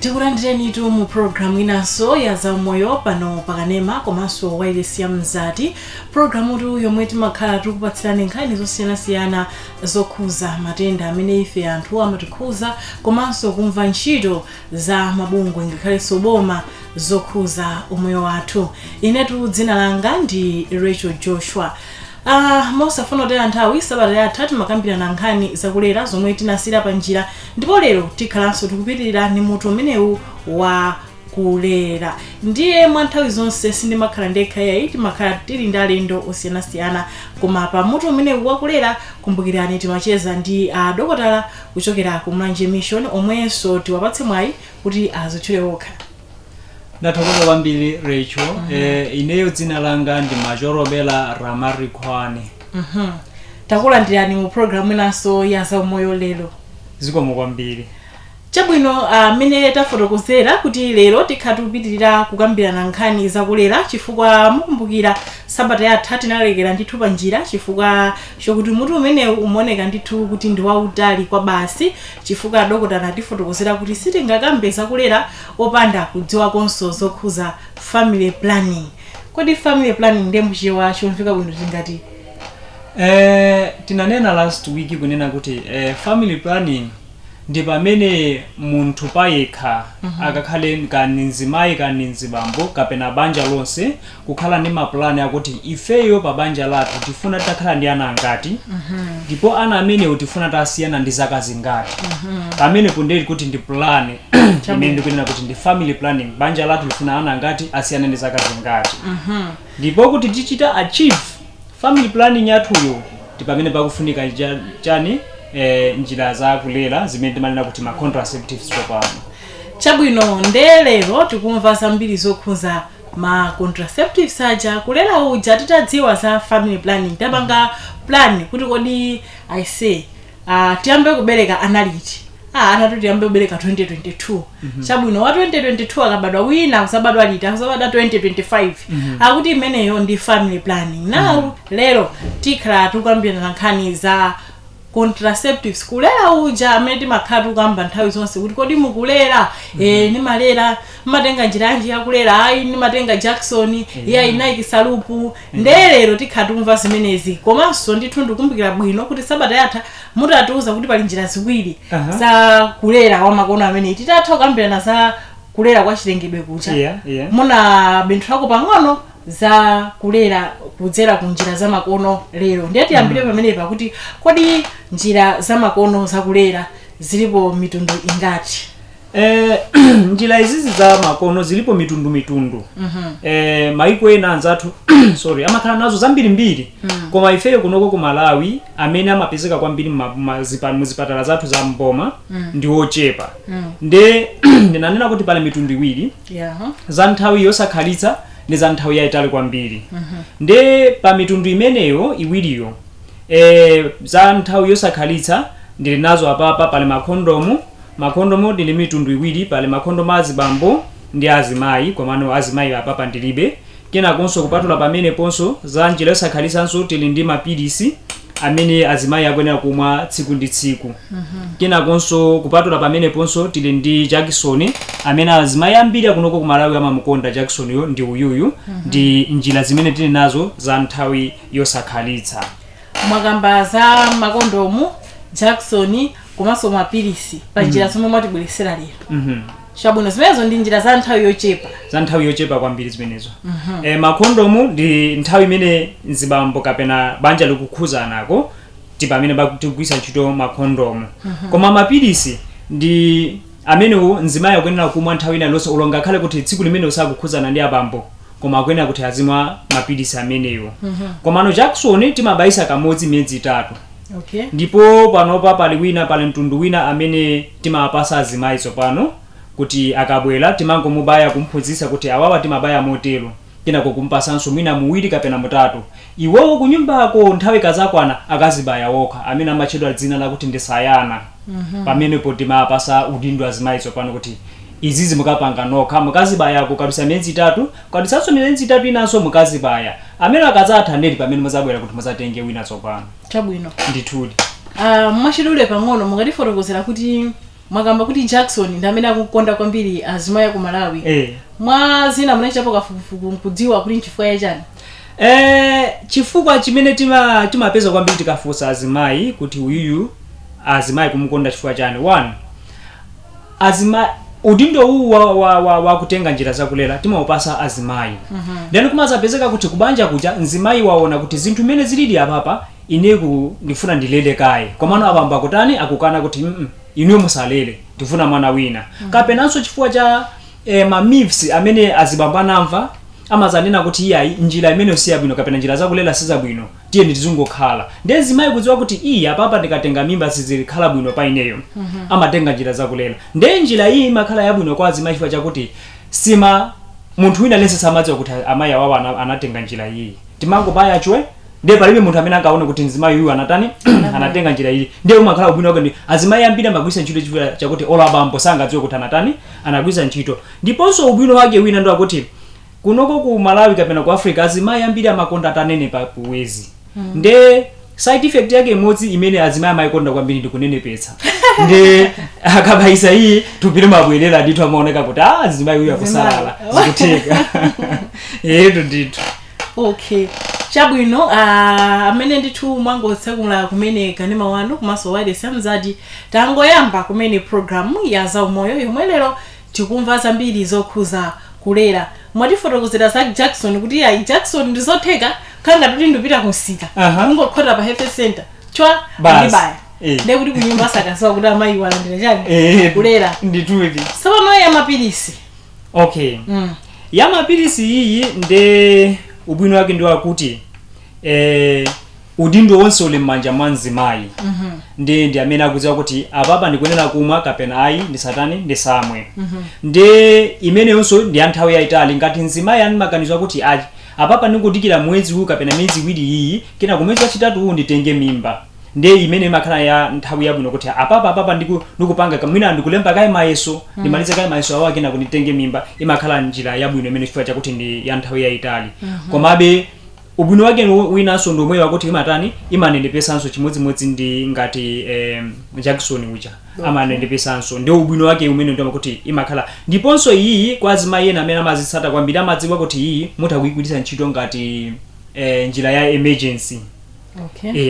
Tikulandirenitu mu programu inanso ya Zaumoyo pano pakanema komanso wailesi ya Mzati, programutu yomwe timakhala tikupatsirani nkhani zosiyanasiyana zokhuza matenda amene ife anthu amatikhuza, komanso kumva ntchito za mabungwe ngakhalenso boma zokhuza umoyo wathu. Inetu dzina langa ndi Rachel Joshua. Mosafuna kutaya nthawi, sabata yatha timakambirana nkhani zakulera zomwe tinasiyira pa njira, ndipo lero tikhalanso tikupitirira ni mutu umenewu wa kulera. Ndiye mwa nthawi zonse sindimakhala ndekha yayi, timakhala tili ndi alendo osiyanasiyana, koma pa mutu umenewu wakulera, kumbukirani, timacheza ndi adokotala kuchokera ku Mlanje Mission, omwenso tiwapatse mwayi kuti azitchule okha. Ndathokoza kwambiri, Rachel. Ineyo dzina langa ndi Majorobela Ramarikhwane. Takulandirani mu programu inanso ya Zaumoyo lero. Zikomo kwambiri. Chabwino, amene tafotokozera kuti lero tikhala tikupitirira kukambirana nkhani zakulera, chifukwa mukumbukira sabata yatha tinalekera ndithu pa njira chifukwa chokuti mutu umenewu umaoneka ndithu kuti ndi wautali kwa basi, chifukwa adokotala atifotokozera kuti sitingakambe zakulera opanda kudziwakonso zokhuza family planning. Kodi family planning ndiye muchichewa chomveka bwino tingati? Tinanena last week kunena kuti family planning ndi pamene munthu payekha, akakhale kani mzimayi kani mzibambo kapena banja lonse, kukhala ndi mapulani akuti ifeyo pa banja lathu tifuna titakhala ndi ana angati, ndipo ana amenewo tifuna tasiyana ndi zaka zingati. Pamenepo ndeli kuti ndi plan imene ndikunena kuti ndi family planning: banja lathu lifuna ana angati, asiyana ndi zaka zingati. Ndipo kuti tichita achieve family planning yathuyo, ndi pamene pakufunika chani? Njira za kulera zimene timanena kuti ma contraceptives tsopano. Chabwino, nde lero tikumva zambiri zokhuza ma contraceptives aja, kulera uja. Titadziwa za family planning, tapanga plan kuti kodi I say tiyambe kubereka ana liti? Anatu tiyambe kubereka 2022. Chabwino, wa 2022 akabadwa, wina akuzabadwa liti? Akuzabadwa 2025. Akuti imeneyo ndi family planning. Now lero tikhala tikukambirana nkhani za contraceptives, kulera uja amene timakhala tikukamba nthawi zonse kuti kodi mukulera? Nimalera. Mmatenga njira yanji yakulera? Ayi, nimatenga jakisoni. Iye ayi, salupu. Nde lero tikhala tikumva zimenezi. Komanso ndithu ndikumbukira bwino kuti sabata yatha mutatiuza kuti pali njira ziwiri za kulera wa makono amene titatha kukambirana za kulera kwa chilengedwe kucha, muna benthulako pang'ono za kulera kudzera ku njira za makono. Lero ndiye tiyambire pamenepa kuti kodi njira za makono zakulera zilipo mitundu ingati? Njira izizi za makono zilipo mitundu mitundu. Maiko ena anzathu, sorry, amakhala nazo zambirimbiri, koma ifeyo kunoko ku Malawi amene amapezeka kwambiri muzipatala zathu za mboma ndi ochepa. Nde ndinanena kuti pali mitundu iwiri, za nthawi yosakhalitsa ndi za nthawi yayitali kwambiri. Nde pa mitundu imeneyo iwiriyo, za nthawi yosakhalitsa ndili nazo apapa. Pali makondomu. Makondomu ndili mitundu iwiri: pali makondomu azibambo ndi azimayi, komano azimayi apapa ndilibe. Kenakonso kupatula pameneponso, za njira yosakhalitsanso tili ndi mapilisi amene azimayi akuyenera kumwa tsiku ndi tsiku. Kenakonso kupatula pameneponso tili ndi jakisoni amene azimayi ambiri akunoko ku Malawi amamukonda. Jakisoniyo ndi uyuyu. Ndi njira zimene tili nazo za nthawi yosakhalitsa. Mwakamba za makondomu, jakisoni komanso mapilisi pa njira zomwe mwatibweresera lero. Chabwino, zimenezo ndi njira za nthawi yochepa. Za nthawi yochepa kwambiri zimenezo. Makondomu ndi nthawi imene mzibambo kapena banja likukhuzanako, ndi pamene tikugwiritsa ntchito makondomu. Koma mapilisi ndi amenewo mzimayi akuyenera kumwa nthawi ina iliyonse, ulo ngakhale kuti tsiku limene usakukhuzana ndi abambo, koma akuyenera kuti azimwa mapilisi amenewo. Komano jakisoni timabayisa kamodzi miyezi 3. Ndipo panopa pali wina, pali mtundu wina amene timawapasa azimayi tsopano kuti akabwera timangomubaya, kumphunzitsa kuti awawa timabaya motero, kenako kumpasanso mwina muwiri kapena mutatu. Iwowo kunyumbako nthawi ikazakwana akazibaya wokha, amene amatchedwa dzina lakuti ndi Sayana. Pamenepo timapasa udindo azimayi tsopano kuti izizi mukapanga nokha, mukazibayako kadusa miyezi 3, kadusanso miyezi 3 inanso mukazibaya. Amene akadzatha ndeti pamene muzabwera kuti muzatenge wina tsopano. Chabwino. Ndithudi. Mwachidule pang'ono mungatifotokozera kuti Mwakamba kuti Jackson ndi amene akukonda kwambiri azimayi aku Malawi. Mwa zina, munachitapo kafukufuku nkudziwa kuti nchifukwa yachani? Chifukwa chimene timapeza kwambiri tikafunsa azimayi kuti uyuyu azimayi kumukonda chifukwa chani, one, azimayi udindo uwu wa kutenga njira zakulera timawupasa azimayi. Then kumazapezeka kuti kubanja kuja mzimayi waona kuti zinthu mmene zilili apapa, ineku ndifuna ndilele kaye, komano abambo akutani? Akukana kuti inuyo musalele, ndifuna mwana wina. Kapenanso chifukwa cha ma myths amene azibambo anamva, amazanena kuti iyayi, njira imeneyo si yabwino kapena njira zakulera sizabwino, tiye tizingokhala. Ndiye mzimayi kudziwa kuti iyi apapa ndikatenga mimba sizikhala bwino pa ineyo, amatenga njira zakulera. Ndiye njira iyi imakhala yabwino kwa azimayi chifukwa chakuti sima munthu wina lense samadziwa kuti amayi awawo anatenga njira iyi. Timangobaya chwe, ndiye palibe munthu amene angaone kuti mzimayi uyu anatani, anatenga njira iyi. Ndiye umakhala ubwino wake ndi azimayi ambiri amagwiritsa ntchito chifukwa chakuti olo abambo sangadziwe kuti anatani, anagwiritsa ntchito. Ndiponso ubwino wake wina ndi wakuti kunoko ku Malawi kapena ku Africa azimayi ambiri amakonda atanenepa kuwezi. Nde side effect yake imodzi imene azimayi amayikonda kwambiri ndi kunenepetsa. Nde akabayisa iyi, thupi limabwerera ndithu, amaoneka kuti ah, azimayi uyu akusalala, zikutheka yetu ndithu. Okay, chabwino. Amene ndithu mwangotsekula kumene kanema wanu komanso wireless amzati, tangoyamba kumene program ya zaumoyo yomwe lero tikumva zambiri zokhuza kulera. Mwatifotokozera za Jackson kuti ayi, Jackson ndizotheka khanga kuti ndipita kumsika, kungokhota pa health center chwa, Basi. ndibaya. Ndiye kuti kunyumba sakaziwa kuti amayi walandira chani? Kulera. Ndithuti. Tsopano ya mapilisi. Okay. Ya mapilisi iyi nde ubwino wake ndi wakuti udindo wonse uli m'manja mwa mzimayi. Ndi amene akudziwa kuti apapa ndikuyenera kumwa kapena ayi, ndisatani, ndisamwe. Ndi imeneyonso ndi ya nthawi yayitali. Ngati mzimayi ani maganizo akuti ayi, apapa ndikudikira mwezi uwu kapena miyezi 2 iyi, kena ku mwezi wachitatu uwu nditenge mimba, ndiye imene imakhala ya nthawi yabwino kuti apapa ndikupanga mwina ndikulemba kaye mayeso, ndimalize kaye mayeso awo, kena kunditenge mimba. Imakhala njira yabwino imene chifukwa chakuti ndi ya nthawi yayitali. Komabe ubwino wake winanso ndi omweyo wakuti imatani, imanenepesanso chimodzimodzi ndi ngati Jackson uja, amanenepesanso. Ndi ubwino wake umene ndi kuti imakhala. Ndiponso iyi kwa azimayi ena amene amazitsata kwambiri amadziwa kuti iyi mutha kuyigwiritsa ntchito ngati njira ya emergency.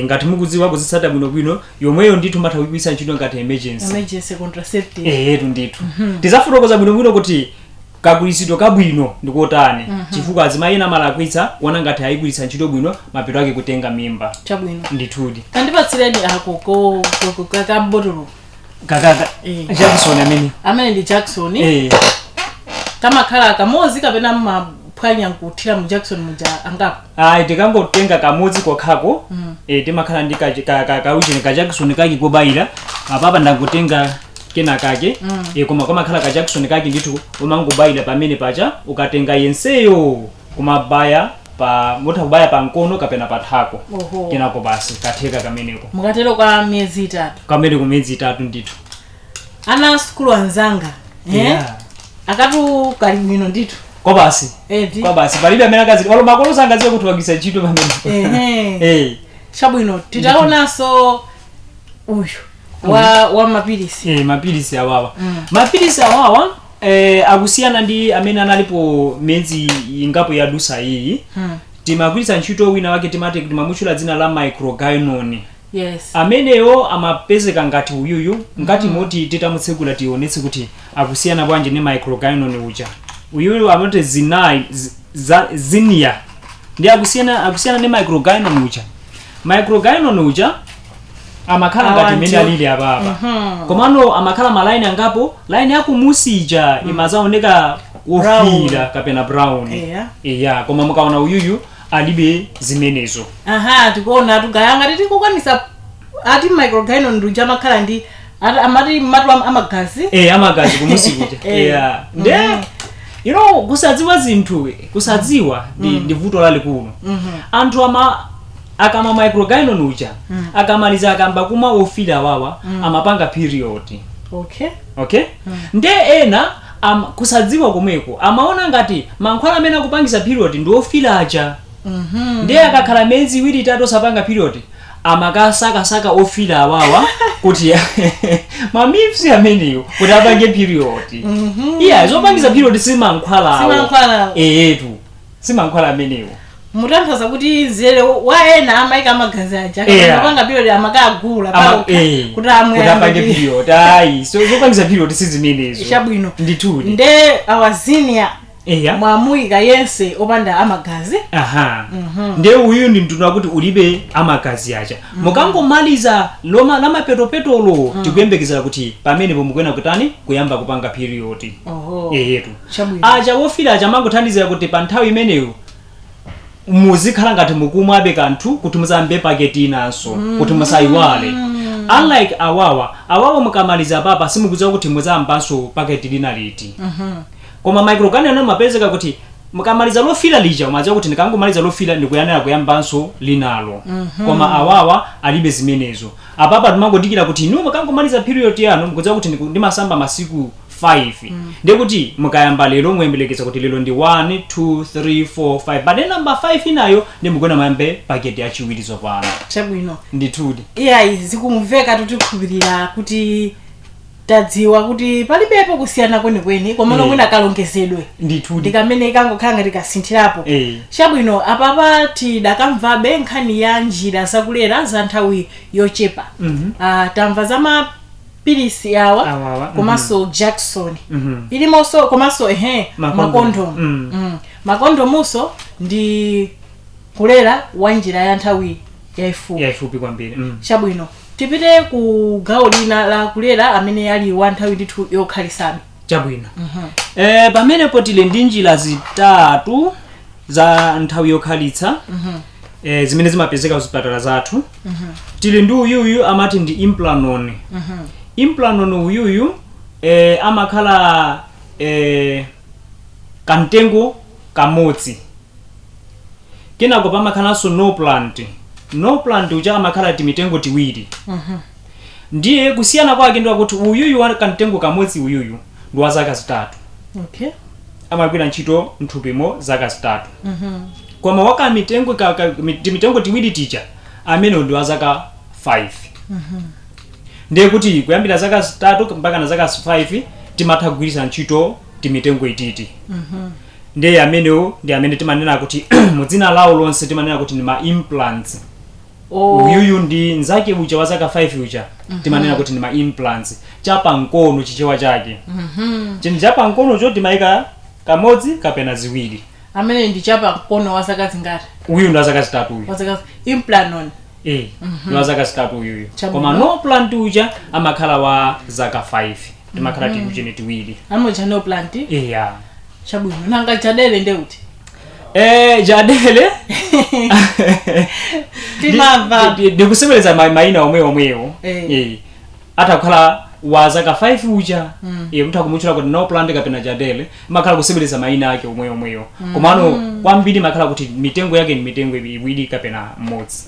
Ngati mukudziwa kuzitsata bwinobwino, yomweyo ndithu matha kuyigwiritsa ntchito ngati emergency. Emergency contraceptive. Ehetu ndithu. Tizafotokoza bwinobwino kuti kagwiritsidwe kabwino ndikotani, chifukwa azimayi ena amalakwitsa kuona ngati ayigwiritsa ntchito bwino, mapeto ake kutenga mimba. Chabwino. Ndithudi. Tandipatsireni ako kabotolo. Kakaka. Jackson amene. Amene ndi Jackson. Kamakhala kamodzi kapena maphwanya nkuthira mu Jackson muja angapo? Ayi, tikangotenga kamodzi kokhako. Timakhala ndi kaucheni ka Jackson kake kobayira. Apapa ndangotenga kena kake. Koma kamakhala ka Jackson kake ndithu, umangobayira pamene pacha. Ukatenga yenseyo kumabaya pa, mutha kubaya pa mkono kapena pa thako. Kenako basi, katheka kameneko. Mukatero kwa miyezi 3. Kamene ku miyezi 3 ndithu. Ana asukulu anzanga, eh? Akatu kali bwino ndithu. Kwa basi. Edi. Kwa basi, palibe amene akazi olo makolo sangadziwe kuti wagwiritsa ntchito pamene. Chabwino, titaonanso uyu wa mapilisi. Mapilisi awawa. Mapilisi awawa akusiyana ndi amene analipo miyezi ingapo yadusa iyi. Timagwiritsa ntchito wina wake timati, timamutchula dzina la Microgynon. Ameneyo amapezeka ngati uyuyu. Ngati moti titamutsekula tionetse kuti akusiyana bwanji ndi Microgynon uja. Uyuyu amati zinai zinia. Ndi akusiyana ndi Microgynon uja. Microgynon uja amakhala ngati Awa imene alili apapa, komano amakhala malaini angapo. Line yakumusi ija imazaoneka wofira kapena brown. Iya, koma mukaona uyuyu alibe zimenezo. Aha, tikuona tugayanga titikukwanisa ati Microgynon nduja amakhala ndi amati matu amagazi. Amagazi kumusi kuja. Yeah, nde kusadziwa zinthu, kusadziwa ndi vuto lalikulu. Anthu ama akama Microgynon uja, akamaliza akamba kumwa ofira awawa, amapanga period. Okay, nde ena kusadziwa komweko amaona ngati mankhwala amene akupangisa period ndi ofira aja. Ndiye akakhala miyezi 2, 3 osapanga period, amakasakasaka ofira awawa. Kuti ma myths amenewo kuti apange period. Iya, zopangisa period simankhwalawo. Simankhwalawo. Eyetu, simankhwala amenewo. Mutanthauza kuti nzere wa ena amayika magazi aja akapanga period amakagula pawokha kuti amwe kuti apange amwe. Period ayi, so zopangisa period sizimenezo. Chabwino. Ndithudi. Nde awazinia mwamuyika yense opanda amagazi. Aha, ndiye uyu ndi mtundu wakuti ulibe amagazi aja. Mukangomaliza loma lamapetopetolo, tikuyembekezera kuti pamenepo mukuena kutani, kuyamba kupanga period. Oho. Eyetu. Chabwino. Aja wofira aja mangothandizira kuti pa nthawi imeneyo muzikhala ngati mukumwabe kanthu kuti muzambe paketi inanso, kuti musayiwale. Unlike awawa, awawa mukamaliza papa simukudziwa kuti muzambanso paketi lina liti. Koma microgynon ano mapezeka kuti mukamaliza lofira lija umadziwa kuti ndikangomaliza lofira ndikuyanira kuyambanso linalo. Koma awawa alibe zimenezo. Apapa timangodikira kuti inu mukangomaliza period yanu, mukudziwa kuti ndimasamba masiku 5, ndekuti mukayamba lero muyembelekeza kuti lero ndi 1, 2, 3, 4, 5, but then number 5 inayo ndi mukuyena mayambe paketi yachiwiri tsopano. Chabwino. Ndithudi. Iyayi, zikumveka, tutikhulupirira kuti tadziwa kuti palibepo kusiyana kwenikweni, koma mwina kalongezedwe ndikamene kangokhala ngati kasinthirapo. Chabwino, apapa tidakamvabe nkhani ya njira zakulera za nthawi yochepa. Ah, tamva za mapilisi awa, Awawa, komanso Jackson ilimonso, komanso ehe, Makondomu. makondomu. Makondomuso ndi kulera wa njira ya nthawi yayifupi. Yayifupi kwambiri. Chabwino, tipite ku gawo lina la kulera amene ali wa nthawi ndithu yokhalisabe. Chabwino. Pamenepo tili ndi njira zitatu za nthawi yokhalitsa zimene zimapezeka kuzipatala zathu. Tili ndi uyuyu amati ndi Implanon. Implanon uyuyu amakhala kamtengo kamodzi. Kenako pamakhalanso Norplant. Norplant uja amakhala timitengo tiwiri. Ndiye kusiyana kwake ndi wakuti uyuyu wa kamtengo kamodzi uyuyu ndi wa zaka 3. Amagwira ntchito mthupimo zaka 3. Koma wakamitengo timitengo tiwiri tija amene ndi wa zaka 5. Ndiye kuti kuyambira zaka 3 mpaka na zaka 5 timatha kugwiritsa ntchito timitengo ititi. Ndiye amenewo ndi amene timanena kuti mudzina lawo lonse timanena kuti ndi ma implants. Uyuyu ndi nzake uja wa zaka 5 uja timanena kuti ndi ma implants, chapamkono Chichewa chake. Chinthu chapamkonocho timayika kamodzi kapena ziwiri. Amene ndi chapamkono wa zaka zingati? Uyu ndi wa zaka 3 uyu. Wa zaka Implanon. Eh, ndi wa zaka 3 uyuyu. Chabwino. Koma Norplant uja amakhala wa zaka 5, timakhala tikuchene tiwiri. Amoja Norplant. Iya. Chabwino, nanga Jadelle ndeuti? Jadelle. Timamva. Ndikusemeleza mayina omwe omwewo. Atakhala wa zaka 5 uja, mutha kumutchula kuti Norplant kapena Jadelle, makhala kusemeleza mayina ake omwe omwewo. Komano kwambiri makhala kuti mitengo yake ni mitengo iwiri kapena mmodzi.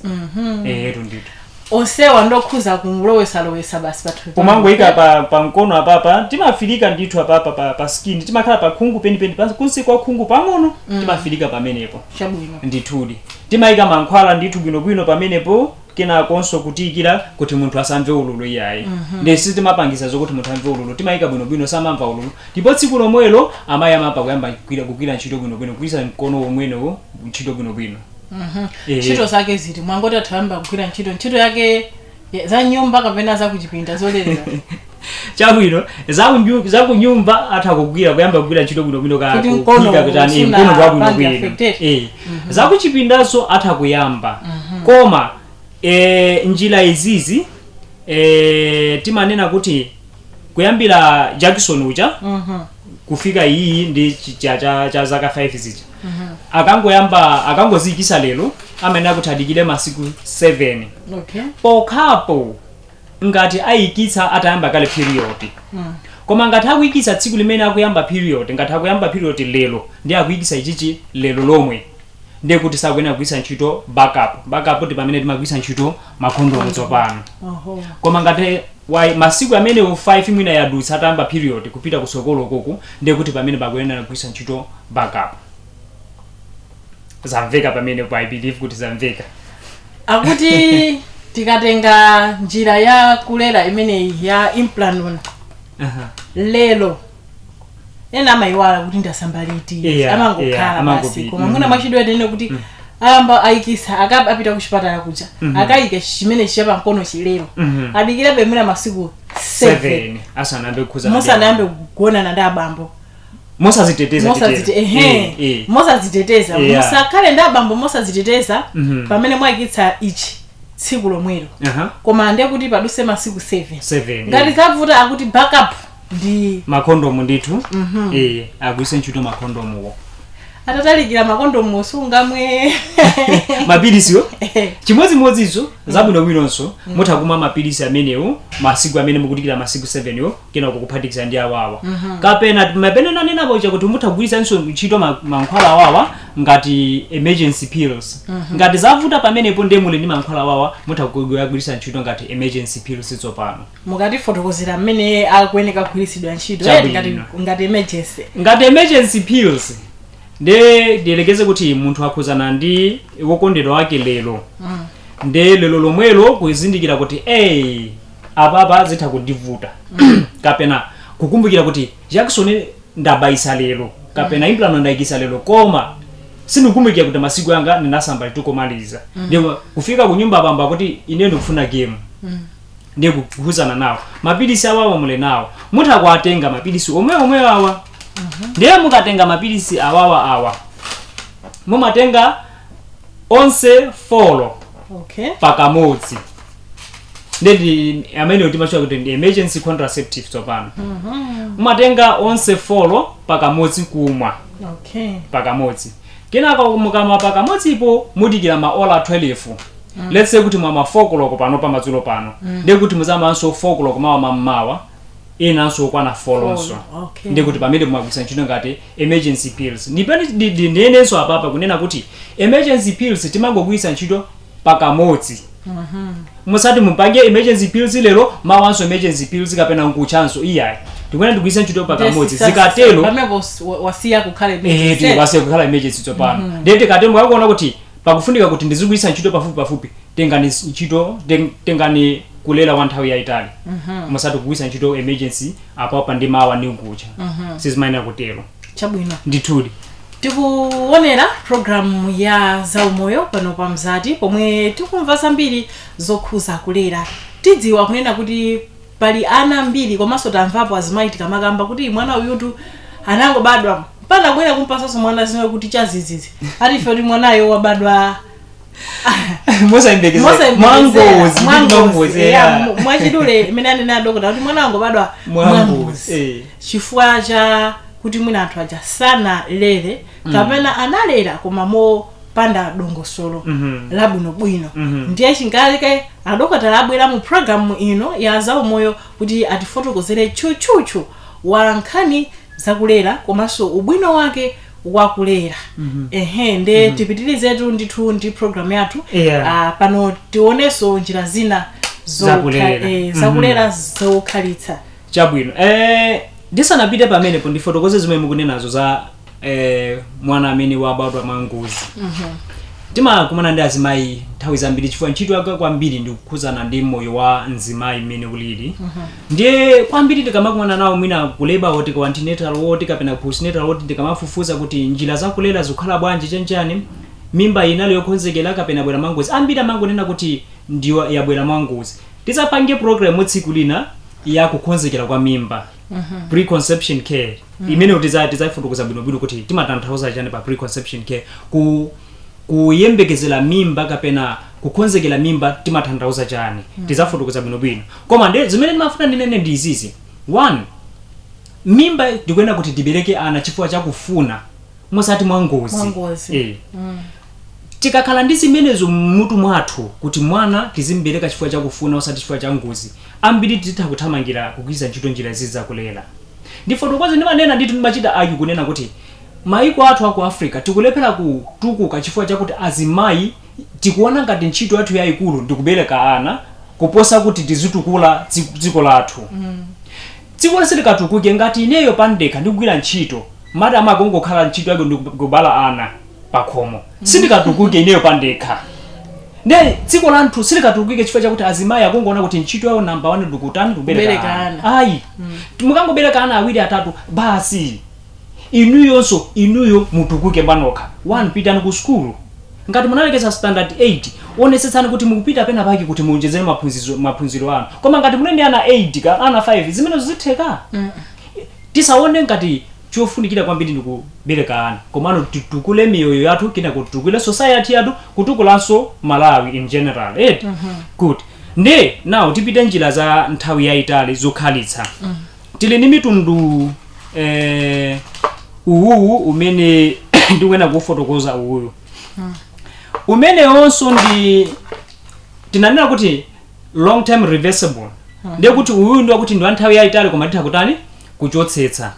Etu ndithu. Onsewa ndokhuza kulowetsalowetsa basi pathupi? Kumangoyika pa mkono apapa, timafilika ndithu apapa pa skin, timakhala pa khungu penipeni, kunsi kwa khungu pang'ono timafilika pamenepo. Chabwino. Ndithudi, timayika mankhwala ndithu bwinobwino pamenepo, kenakonso kutiyikira kuti munthu asamve ululu iyayi. Ndesi timapangisa zokuti munthu amve ululu, timayika bwinobwino samamva ululu. Ndipo tsiku lomwelo amayi amapa kuyamba kugwira ntchito bwinobwino, kugwiritsa mkono womwenewo ntchito bwinobwino. Ntchito zake ziti? Mwangoti athu ayamba kugwira ntchito yake za nyumba kapena za kuchipinda zolerera? Chabwino, zakunyumba atha kugwira, kuyamba kugwira ntchito bwinobwino ka Kuti mkono kuphika, kutani, usuna mkono pange wabwinobwino. affected. Zakuchipindanso atha kuyamba. Koma njira izizi timanena kuti kuyambira Jackson uja kufika iyi ndi cha zaka 5 zija, akangoyamba, akangoziyikisa lero, amayenera kuti adikire masiku 7. Pokhapo ngati ayikitsa atayamba kale period. Koma ngati akuyikitsa tsiku limene akuyamba period, ngati akuyamba period lero ndi akuyikitsa ichichi lero lomwe, ndiye kuti sakuyenera kugwiritsa ntchito backup. Backup ndi pamene timagwiritsa ntchito makondomu tsopano. Koma ngati masiku amene 5 mwina yadutsa atayamba period kupita kusokolo koku, ndiye kuti pamene pakuyenera kugwiritsa ntchito backup. Zamveka pamene? I believe kuti zamveka. Akuti Tikatenga njira ya kulera imeneyi ya Implanon, lero ena amayiwala kuti ndasamba liti, amangokhala basi. Koma mwina mwachidwe tene kuti ayamba ayikisa, apita kuchipatala kuja, akayike chimene chapamkono chilero, adikirabe mwina masiku 7 7 asanayambe kukhuza. Musanayambe kugonana ndi abambo. Mosaziteteza. Ehe, mosaziteteza. Musakhale ndi abambo mosaziteteza pamene mwayikitsa ichi tsiku lomwelo, koma ndiye kuti paduse masiku 7. 7. Ngati zavuta, akuti backup ndi Makondomu ndithu. Agwiritse ntchito makondomuwo. Atatalikira makondomu sungamwe. Mapilisiwo chimodzimodzinso, zabwinobwinonso. Mutha kumwa mapilisi amenewo masiku amene mukudikira masiku 7 yo, kenako kuphatikiza ndi awawa, kapena mapene nanenapo chakuti mutha kugwiritsanso ntchito mankhwala awawa ngati emergency pills. Ngati zavuta pamenepo, ndiye muli ndi mankhwala awawa, mutha kugwiritsa ntchito ngati emergency pills tsopano. Mukatifotokozera mmene akuyeneka kugwiritsidwa ntchito, Chabwino. ngati emergency. Ngati emergency pills, nde ndiyelekeze kuti munthu akhuzana ndi wokondedwa wake lero, nde lero lomwelo kuzindikira kuti ey, apapa zitha kundivuta, kapena kukumbukira kuti jakisoni ndabayisa lero kapena Implanon ndayikisa lero, koma sindikukumbukira kuti masiku anga ndinasamba litikomaliza. Ndipo kufika kunyumba pamba kuti ine ndikufuna game, ndiye kukhuzana nawo, mapilisi awawa muli nawo, mutha kuwatenga mapilisi omwe omwe awa. Ndiye mukatenga mapilisi awawa awa, mumatenga onse 4 pakamodzi. Ndeti amene timatchula kuti ndi emergency contraceptive tsopano. Mumatenga onse 4 pakamodzi kumwa pakamodzi. Kenaka mukamwa pakamodzipo, mudikira maola 12. Let's say kuti mwamwa 4 koloko pano pamadzulo pano, ndiye kuti muzamanso 4 koloko mawa mammawa, inanso okwana 4 lonso. Ndiye kuti pamene mumagwiritsa ntchito ngati emergency pills. Ndipene ndiyenenso apapa kunena kuti emergency pills timangogwiritsa ntchito pakamodzi. Musati mupange emergency pills lero, mawanso emergency pills, kapena nkuchanso, iyayi. Ndikuena ndigwiritsa ntchito pakamodzi. Zikatero pamenepo wasiya kukhala emergency. Tiwasiya kukhala emergency tsopano. Ndiye tikatero, mukakuona kuti pakufunika kuti ndizigwiritsa ntchito pafupi pafupi, tengani ntchito, tengani kulera wa nthawi yayitali. Musati kugwiritsa ntchito emergency apapa ndi mawa ndi nkucha, sizimayenera kutero. Chabwino. Ndithudi. Tikuonera programu ya zaumoyo pano pa Mzati, pomwe tikumva zambiri zokhuza kulera. Tidziwa kunena kuti pali ana ambiri, komanso tamvapo azimayi tikamakamba kuti mwana uyutu anangobadwa, mpana kubwera kumpasanso mwana zimwe kuti chazizizi, ati ife kuti mwanayo wabadwa mosayembekezera, mwangozi. Mwangozi, yeah, mwachidule imene anena adokota kuti mwana wangobadwa mwangozi, chifukwa cha kuti mwina anthu aja sanalere, kapena analera koma mopanda dongosolo labwinobwino. Ndiye chingaleke adokotala abwera mu programu ino ya zaumoyo kuti atifotokozere tchutchutchu wa nkhani zakulera komanso ubwino wake wakulera. Ehe, nde tipitirizetu ndithu ndi programu yathu. Pano tionenso njira zina Zakulera. Zakulera zokhalitsa. Chabwino. Ndisanapite pamenepo, ndifotokoze zimene mukunenazo za mwana amene wabadwa mwangozi. Timakumana ndi azimayi nthawi zambiri, chifukwa ntchito yake kwambiri ndi kukhuzana ndi moyo wa mzimayi mmene ulili. Ndiye kwambiri tikamakumana nawo mwina ku labour ward, ku antenatal ward kapena postnatal ward, tikamafufuza kuti njira zakulera zikukhala bwanji, chanchani, mimba inali yokonzekera kapena bwera mwangozi, ambiri amangonena kuti ndiyo yabwera mwangozi. Tizapange program tsiku lina ya kukonzekera kwa mimba, preconception care, imene tizayifotokoza bwinobwino kuti timatanthauza chani pa preconception care, kuyembekezera mimba kapena kukonzekera mimba timatanthauza chani. Tizafotokoza bwinobwino. Koma nde zimene ndimafuna ndinene ndi izizi: one, mimba ndikuyenera kuti tibereke ana chifukwa chakufuna, musati mwangozi. Mwangozi. Tikakhala ndi zimenezo mmutu mwathu kuti mwana tizimbereka chifukwa chakufuna osati chifukwa cha ngozi, ambiri titha kuthamangira kugwiritsa ntchito njira izizi zakulera. Ndifotokoze, ndimanena ndithu, ndimachita argue kunena kuti maiko athu aku Africa tikulephera kutukuka chifukwa chakuti azimayi tikuona ngati ntchito yathu yayikulu ndikubereka ana kuposa kuti tizitukula dziko lathu. Dziko lonse likatukuke ngati ineyo pandekha ndikugwira ntchito, mati amakongokhala ntchito yake ndikubala ana pakhomo, sindikatukuke ineyo pandekha. Nde dziko lanthu silikatukike chifukwa chakuti azimayi akungoona kuti ntchito yawo namba 1 ndikutani? Kubereka Kubereka ana. ana. Ayi, mukangobereka ana awiri, atatu, basi. Inuyonso, inuyo mutukuke panokha. One, pitani ku sukulu. Ngati munalekeza standard 8, onetsetsani kuti mukupita pena pake kuti muonjezere maphunziro anu. Koma ngati muli ndi ana 8 ka ana 5, zimenezo zitheka? Tisaone ngati chofunikira kwambiri ndi kubereka ana, komano titukule miyoyo yathu, kina kutukule society yathu, kutukulanso Malawi in general, eti? Good. Nde now tipite njira za nthawi yayitali zokhalitsa. Tili ndi mitundu uwuwu umene ndikuyena kufotokoza uwuyu, umenewonso ndi tinanena kuti long term reversible. Ndiye kuti uyu ndi wakuti ndi wa nthawi yayitali, koma titha kutani? Kuchotsetsa.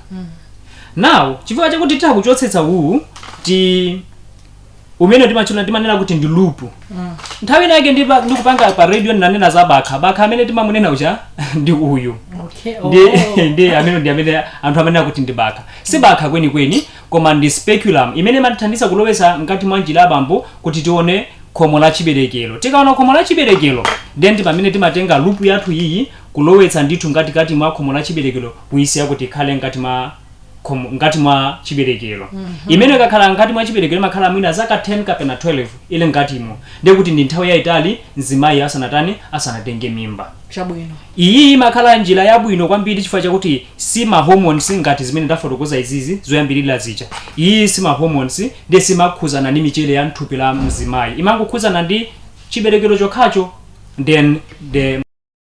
Now, chifukwa chakuti titha kuchotsetsa uwu, ti umene timachula, timanena kuti ndi loop. Nthawi inake ndikupanga pa radio ndinanena za bakha. Bakha amene timamunena uja ndi uyu. Ndi ndi amene anthu amanena kuti ndi bakha. Si bakha kwenikweni, koma ndi speculum imene imatithandiza kulowesa mkati mwa njira abambo kuti tione khomo la chiberekero. Tikaona khomo la chiberekero, then ndi pamene timatenga loop yathu iyi kulowetsa ndithu mkatikati mwa khomo la chiberekero, kuyisiya kuti ikhale mkati mwa khomo, mkati mwa chiberekero. Imene ikakhala mkati mwa chiberekero imakhala mwina zaka 10 kapena 12 ili mkatimo. Ndiye kuti ndi nthawi yayitali mzimayi asanatani? Asanatenge mimba. Iyi imakhala njira yabwino kwambiri chifukwa chakuti si ma hormones ngati zimene ndafotokoza izizi zoyambirira zija. Iyi si ma hormones, ndiye simakhuzana ndi michere ya mthupi la mzimayi, imangokhuzana ndi chiberekero chokhacho. Then the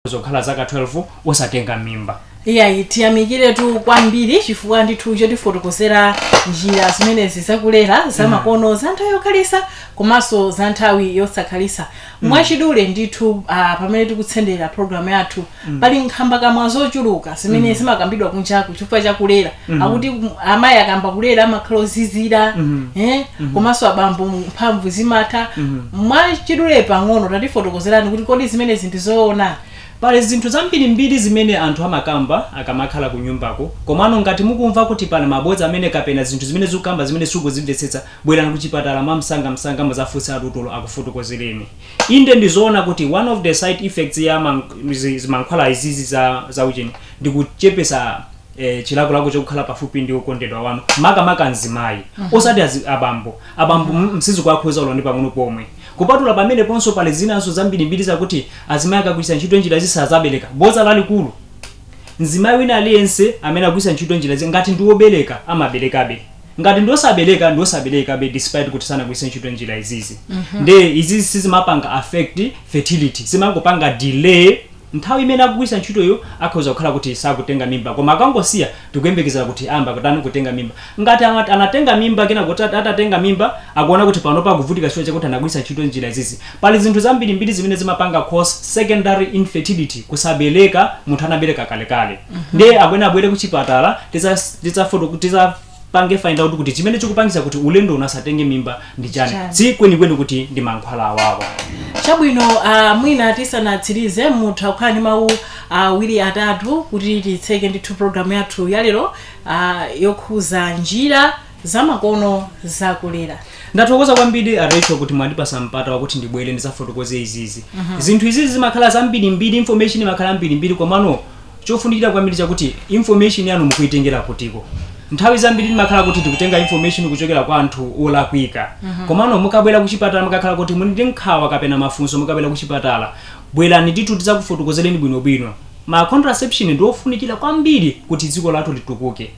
zokhala zaka 12 osatenga mimba. Iyayi, tiyamikiretu kwambiri chifukwa ndithu chotifotokozera njira zimenezi zakulera zamakono, za nthawi yokhalisa komanso za nthawi yosakhalisa. Mwachidule ndithu, pamene tikutsendera programu yathu, pali nkhambakamwa zochuluka zimene zimakambidwa kunjaku chifukwa chakulera. Akuti amayi akamba kulera amakhala ozizira, komanso abambo mphamvu zimatha. Mwachidule pang'ono tatifotokozerani kuti kodi zimenezi ndi zoona? Pali zinthu zambirimbiri zimene anthu amakamba akamakhala ku nyumbako. Komano ngati mukumva kuti pali mabodza amene kapena zinthu zimene zikukamba zimene sikuzimvetsetsa, bwerani ku chipatala mwamsangamsanga, muzafunse adotolo akufotokozereni. Inde, ndizoona kuti one of the side effects ya zimankhwala izizi za ucheni ndi kuchepesa chilakolako chokukhala pafupi ndi okondedwa wanu, makamaka mzimayi, osati abambo. Abambo msizikuakhuza ulo ndi pang'ono pomwe. Kupatula pamene ponso pali zinanso zambirimbiri zakuti azimayi akagwiritsa ntchito njira zisazabereka. Bodza lalikulu. Mzimayi wina aliyense amene agwiritsa ntchito njira ngati ndi wobereka amaberekabe, ngati ndi osabereka ndi osaberekabe, despite kuti sanagwiritse ntchito njira izizi. Nde izizi sizimapanga affect fertility, zimangopanga delay nthawi imene akugwiritsa ntchitoyo. Akhoza kukhala kuti sakutenga mimba, koma akangosiya tikuyembekezera kuti amba kutani? Kutenga mimba. Ngati anatenga mimba, kena kuti atatenga mimba akuona kuti pano pakuvutika chifukwa chakuti anagwiritsa ntchito njira izizi. Pali zinthu zambirimbiri zimene zimapanga cause secondary infertility, kusabereka munthu anabereka kalekale. Ndiye akwene abwere kuchipatala, tizapange find out kuti chimene chikupangisa kuti ulendo unasatenge mimba ndi chani. Chani. Si kwenikweni kuti ndi mankhwala awawa. Chabwino, mwina tisanatsirize mutha kukhala ndi mawu awiri, atatu kuti titseke ndithu programu yathu yalero yokhuza njira zamakono zakulera. Ndathokoza kwambiri a Rachel kuti mwandipasa mpata wakuti ndibwere ndizafotokoze izizi. Zinthu izizi zimakhala zambirimbiri, information imakhala mbirimbiri, komano chofunikira kwambiri chakuti information yanu mukuitengera kutiko. Nthawi zambiri timakhala kuti tikutenga information kuchokera kwa anthu olakwika. Komano mukabwera kuchipatala, mukakhala kuti muli ndi nkhawa kapena mafunso, mukabwera kuchipatala, bwerani ndithu tidzakufotokozereni bwinobwino. Ma contraception ndi ofunikira kwambiri kuti dziko lathu litukuke.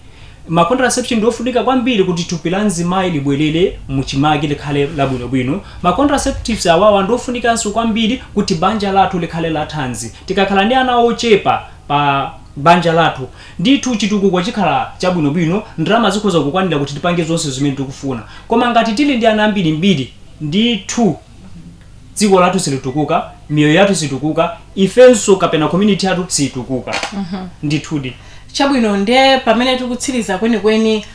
Ma contraception ndi ofunika kwambiri kuti thupi la mzimayi libwerere muchimake, likhale labwinobwino. Ma contraceptives awawa ndi ofunikanso kwambiri kuti banja lathu likhale lathanzi. Tikakhala ndi ana ochepa pa banja lathu, ndithu chitukuko chikhala chabwinobwino, ndalama zikhoza kukwanira kuti tipange zonse zimene tikufuna. Koma ngati tili ndi ana ambirimbiri, ndithu dziko lathu silitukuka, miyoyo yathu situkuka, ifenso kapena community yathu situkuka ndithudi. Chabwino, ndiye pamene tikutsiriza kwenikweni,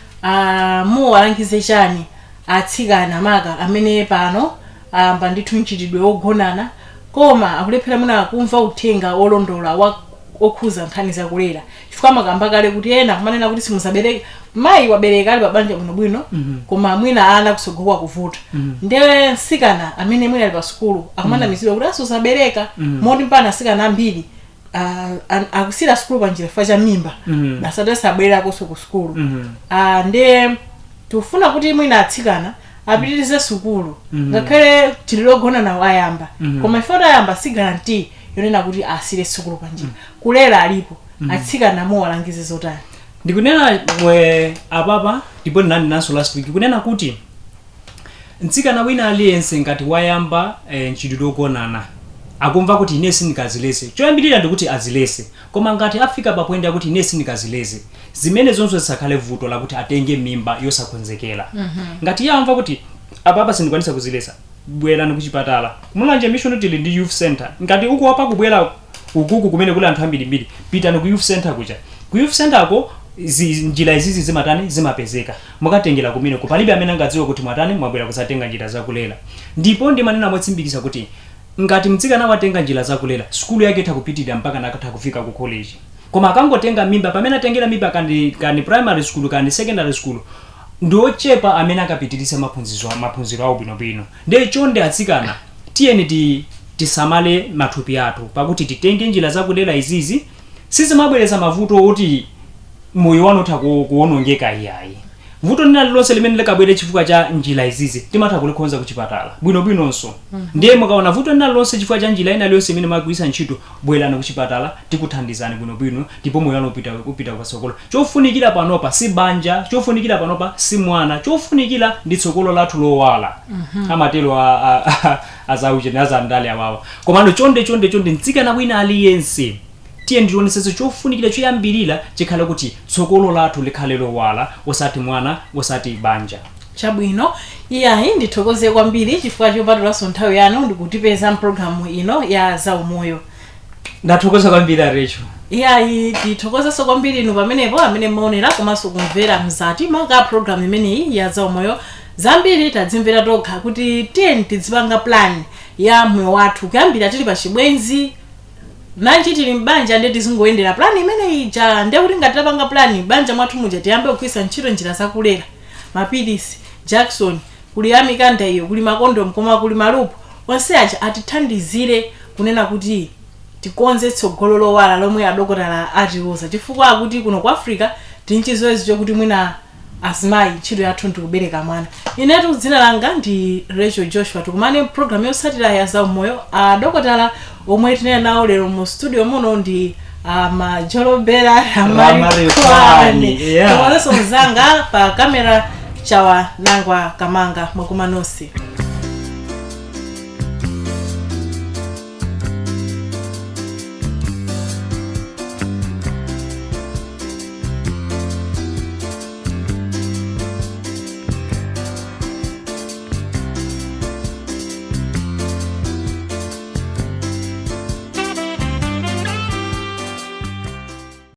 muwalangize chani atsikana, maka amene pano ayamba ndithu mchitidwe wogonana koma akulephera mwina kumva uthenga wolondola wa okhuza nkhani zakulera? Chifukwa makamba kale kuti ena kumanena kuti simuzabereka. Mayi wabereka ali pabanja bwinobwino, koma mwina ana kusogowa kuvuta. Ndiye msikana amene mwina ali pa sukulu akumanamizidwa kuti asusabereka, moti mpana asikana ambiri akusira sukulu panjira chifukwa cha mimba, basati sabwererakonso ku sukulu. Ndiye tikufuna kuti mwina atsikana apitirize sukulu ngakhale tililogona nawo ayamba, koma ife tayamba si guarantee yonena kuti asire sukulu panjira. Kulera alipo, atsikana mowalangize zotani? Ndikunena mwe apapa, ndipo ndinanenanso last week kunena kuti mtsikana wina aliyense ngati wayamba mchitidwe wogonana, akumva kuti ine sindikazilese, choyambirira ndikuti azilese. Koma ngati afika pa point yakuti ine sindikazilese, zimene zonse zisakhale vuto lakuti atenge mimba yosakonzekera. Ngati iye amva kuti apapa sindikwanisa kuzilesa, bwerani kuchipatala. Kumulanje Mission tili ndi youth center. Ngati ukuopa kubwera ukuku kumene kuli anthu ambirimbiri, pitani ku youth center kuja. Ku youth center ko njira izizi zimatani, zimapezeka, mukatengera kumeneko. Palibe amene angadziwe kuti mwatani, mwabwera kusatenga njira zakulera. Ndipo ndimanena motsimikiza kuti ngati mtsikana watenga njira zakulera, sukulu yake itha kupitirira mpaka nakatha kufika ku college. Koma akangotenga mimba, pamene atengera mimba, kandi primary school kandi secondary school, ndiochepa amene akapitiritsa maphunziro awo bwinobwino. Ndiye chonde atsikana, tiyeni tisamale mathupi athu, pakuti titenge njira zakulera izizi sizimabweretsa mavuto oti moyo wanu utha kuwonongeka, iyayi. Vuto lina lilonse limene likabwere chifukwa cha njira izizi timatha kulikonza kuchipatala bwinobwinonso. Ndiye mukaona vuto lina lilonse chifukwa cha njira ina liyonse imene mwagwiritsa ntchito, bwerani kuchipatala, tikuthandizani bwinobwino ndipo moyo wanu upita patsogolo. Chofunikira panopa si banja, chofunikira panopa si mwana, chofunikira ndi tsogolo lathu lowala. Amatero azaucheni azandale awawa. Komano chonde, chonde, chonde, mtsikana wina aliyense, tiye ndionetsetse chofunikira choyambirira chikhale kuti tsogolo lathu likhale lowala, osati mwana, osati banja. Chabwino. Iyayi, ndithokoze kwambiri chifukwa chopatulanso nthawi yanu ndikutipeza mpulogalamu ino ya zaumoyo. Ndathokoza kwambiri, Arecho. Iyayi, tithokozenso kwambiri inu pamenepo amene mmaonera komanso kumvera mzati maka program imeneyi ya zaumoyo. Zambiri tadzimvera tokha kuti tiyeni tidzipanga plan ya moyo wathu kuyambira tili pa chibwenzi, nanji tili mbanja, ndiye tizingoyendera plan imene ija. Ndiye kuti ngati tapanga plan banja mwathu muja, tiyambe kugwiritsa ntchito njira zakulera, mapilisi, jakisoni, kuli amikanda iyo, kuli makondomu, koma kuli malupu onse aja atithandizire kunena kuti tikonze tsogolo lowala lomwe adokotala atiuza, chifukwa akuti kuno ku Africa tili nchizolowezi chokuti mwina azimayi ntchito yathu ndikubereka mwana. Inetu dzina langa ndi Rachel Joshua. Tikumane program yotsatira ya zaumoyo. Adokotala omwe tinali nawo lero mu studio muno ndi Majolobera Ramarikwani. Yeah. Komanso mzanga pa kamera, Chawa Nangwa Kamanga. Mwakuma nonse.